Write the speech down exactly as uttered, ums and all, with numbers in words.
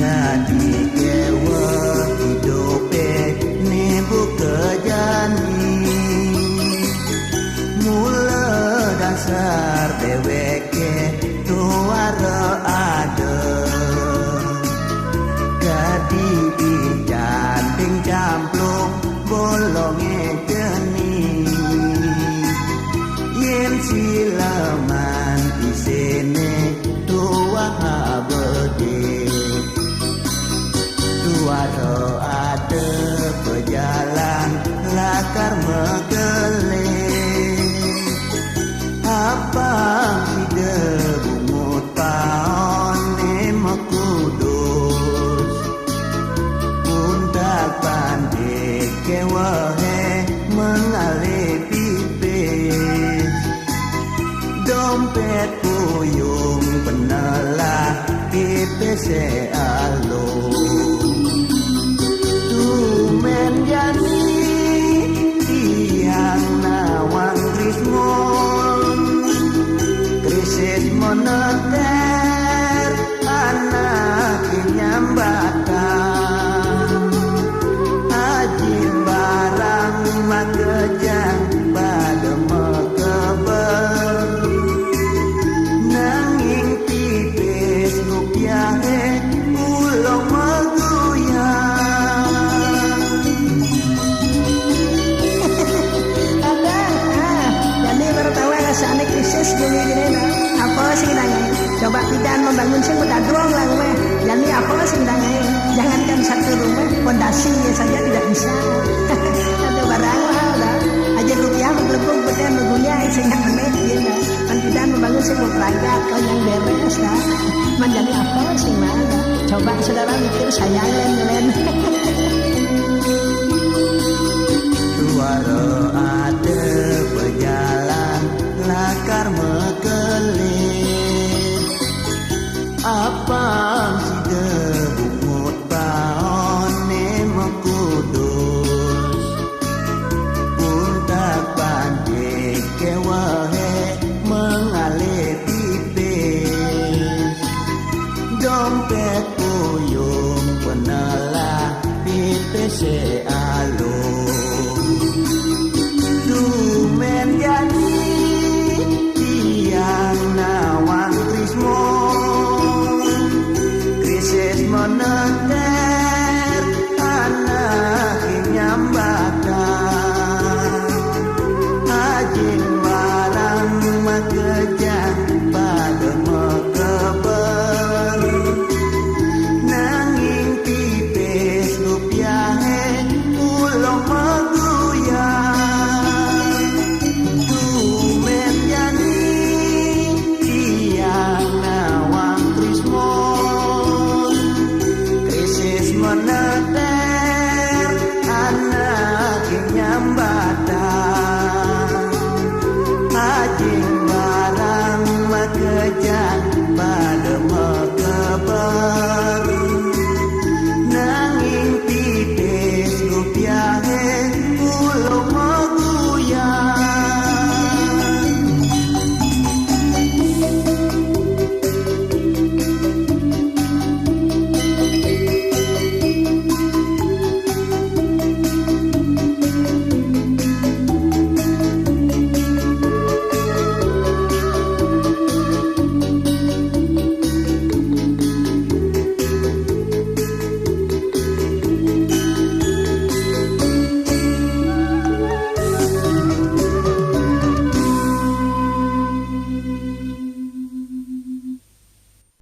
Dadi keweh idupe ni buka jani. Mula dasar deweke tuara ada. Dadi ijan ding jamplung bolonge jani. Yen silaman isine tuah abede. Tuara ada pejalan lakar megele. Abang sida bungut paone mekudus. Untak pandik kewehe mengalih pipis. Dompet puyung penelah pipis alo. Tumen jani tiang nawang krismon. Krisis moneter anak nyambatan. Ajin barang makejang pada mekeber. Nanging pipis rupiahe ulung megoyang. Ada, ah, jani baru tahu rasane krisis gini gini nah. Apa sing nangai? Coba pidan membangun sing udah doang lah rumah. Jani apa sing nangai? Jangankan satu rumah, pondasinya saja tidak bisa. Ada barang mahal dah. Aja rupiah menggelembung betul meguya sing menit gitu. Kan pidan membangun sing mau pelanggar, kau yang beres dah. Menjadi apa sih mana? Coba saudara mikir saya len-len. Suara ada berjalan lakar mekelih. Apang sida bungut paone mekudus. Untak pandik kewehe mengalih pipis. Dompet puyung penelah pipis alo. Tumen jani tiang nawang krismon. Krisis moneter anak nyambatan. Ajin barang makejang pada mekeber. Nanging pipis rupiahe ulung megoyang. Tumen jani tiang nawang krismon. Krisis moneter anak nyambatan. Ajin barang makejang pada mekeber.